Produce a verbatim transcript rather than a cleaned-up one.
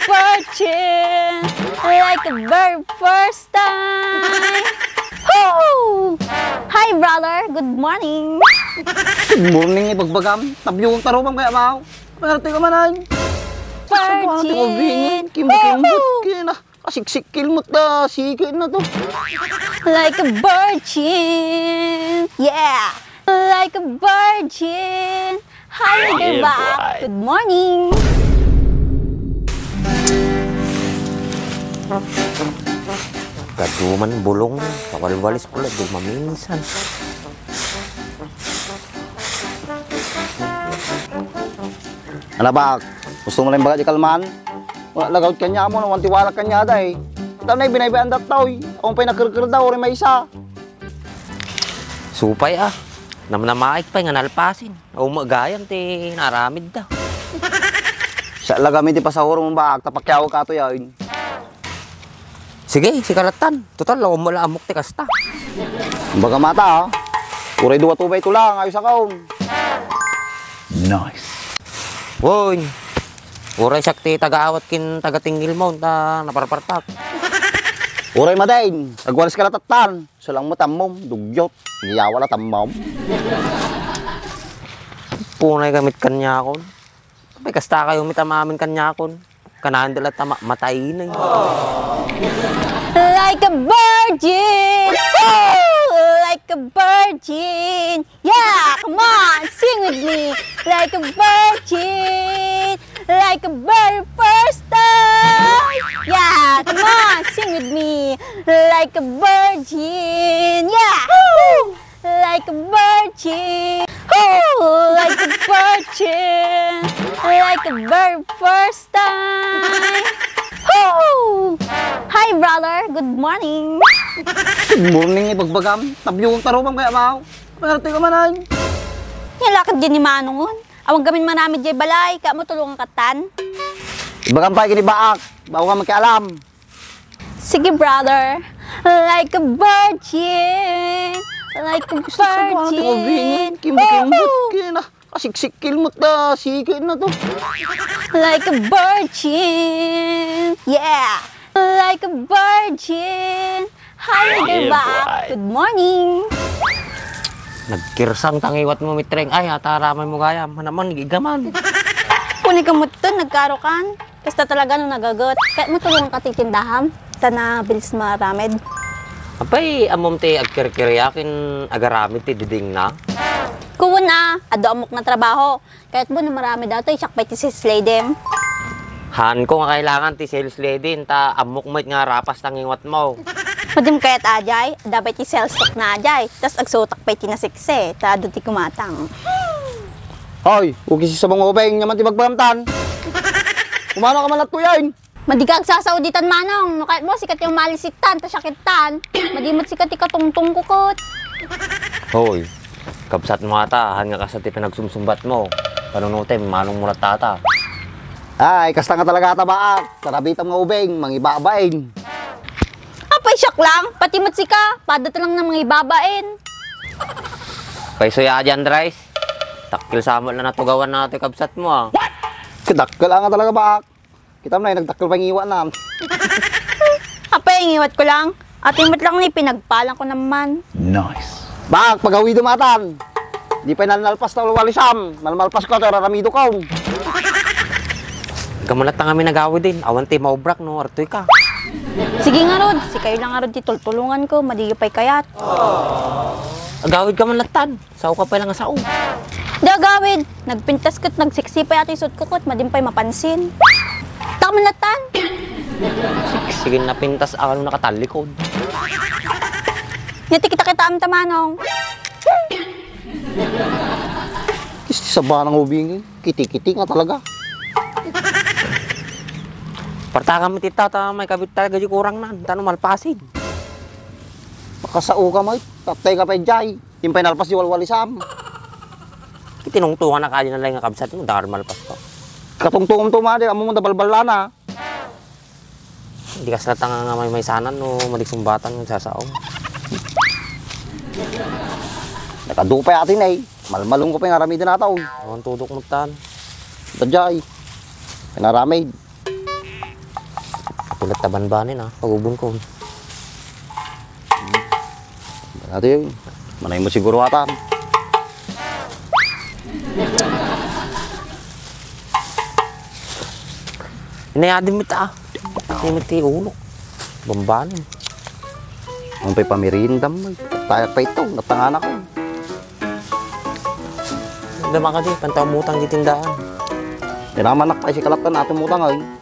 virgin, like a very first time. Hoo! Hi, brother. Good morning. Good morning, ibagbagam. Tabyong tarubam kaya, Mao. Perte ka man, ay. Virgin. Kimot-kimot. Kina. Kasiksikil mo ta, sige na to. Like a virgin. Yeah. Like a virgin. Hi, Leader Bak. Good morning. Kaduman bulong, kawalwalis ko lang, di maminsan. Ano ba? Gusto mo lang baga di kalman? Wala lagaw kanya mo, no? Wanti wala kanya da eh. Ikaw na ibinaybayan da toy. Ako pa'y nakirkirda, uri may isa. Supay ah. Namnamaik pa'y nga nalpasin. Aw, magayam ti naramid da. Sa lagami ti pasahuro mo ba, agta pakyaw ka to yain. Sige, sikaratan. Total, lawan mo lang amok ti kasta. Baga mata, ah. Uray dua tubay to lang, ayos akon. Nice. Woy, uray siak ti tagaawat kin tagatingil mo, ta naparpartak. Uray madain, agwalis ka latatan. Salang mo tammom, dugyot. Niyawa la tammom. Punay gamit kanyakon. May kasta kayo, may tamamin kanyakon. Kanahan dala tama, matay na eh. Like a virgin! Woo! Like a virgin! Yeah! Come on! Sing with me! Like a virgin! Like a very first time! Yeah! Come on! Sing with me! Like a virgin! Yeah! Woo! Like a virgin. Oh, like a virgin. Like a very first time. Oh! Hi, brother. Good morning. Good morning, ibagbagam. Tabyong tarubam kaya, Mao. Perte ka man, ay. Nilakad din ni Manong, on. Awag gamin manamid jay balay. Kaya mo tulungan katan. Ibagam pa, ikinibaak. Bago ka magkialam. Sige, brother. Like a virgin. Like a virgin. Kimot-kimot. Kina. Kasiksikil mo ta. Sige na to. Like a virgin. Yeah. Like a virgin. Hi, Leader Bak. Good morning. Nagkirsang tangiwat mo, mitreng. Ay, ataramay mo gayam. Manaman, gigaman. Kuni ka mo to, nagkarokan. Kasta talaga no nagaget. Kaya mo tulungan ka titindaham. Sana bills maramid. Apay, amom ti agkirkiriakin agaramid ti diding na? Kuwan na, adu amok na trabaho. Kayat mo no maramid ato, isak pay ti sales lady. Han ko nga kailangan ti sales lady, ta amok met nga rapas tangiwat mo. Madim kayat ajay, adda pay ti sales talk na ajay. Tas agsutak pay ti nasiksi, ta adu ti kumatang. Hoy, ugi si sabong ubeng, nyaman ti bagbagamtan. Kumano ka man latto yan? Madi ka agsasao ditan, Manong. No kayat mo, sika ti umalis itan, ta siak itan. Madi met sika ti katungtong ko ket. Hoy, kabsat mo ata, han nga kasta ti pinagsumsumbat mo. Panunutem, Manong mo latta ata. Ay, kasta nga talaga ata baak. Tarabitam nga ubeng, mangibabain. Apay, siak lang. Pati met sika, pada ta lang na mangibabain. Payso ya, Andres. Dakkel sa met lang natugawan na atoy kabsat mo, ah. Kadakkel nga talaga baak. Kita mo na, eh, nagdakkel pa yung iwa na. Apay, ingiwat ko lang. Ati met lang ni, pinagpalang ko naman. Nice. Baak, pagawido matan. Di pay nalnalpas ta ulwalisam. Malmalpas ko, ta raramido ko. Gamanat ta kami nagawid din. Awan ti maubrak, no? Artoy ka. Sige nga, Rod. Sikayo lang nga, Rod, ti tultulungan ko. Madiyo pay kayat. Agawid ka man lattan. Sao ka pay lang nga sao. Di agawid. Nagpintas ket nagsiksi pay ati suot ko ket madin pay mapansin. Tama na tan. Sige, napintas ako nung nakatallikod. Ngati kita kita am tamanong. Kisti sa banang ubing, eh. Kiti-kiti nga talaga. Parta kami ti tata, may kabit talaga di kurang nan. Tano malpasin. Makasao ka, may. Tatay ka pa, jay. Impay nalpas di walwalisam. Itinungtungan na kadi na lang nga kabsat mo, dakar malpas pa. Katungtungom to, madi, amo mo da balbalana. Hindi ka sa tanga nga may maysanan, no, madigsumbatan, no, sasaong. Nakadupay atin, eh. Malmalong ko pa yung aramid na tao. Ang tudok mo tan. Tajay. Pinaramid. Tabanbanin, ah, pagubon ko. Ati, manay mo siguro atan. Inayadin mo ta, ah. Ini ti ulo. Bambanin. Ang pay pamirinda mo, eh. Tayak pa ito, natangan ako. Dama ka di, pantaw mutang di tindahan. Pinamanak pa si kalaptan ato mutang, ay.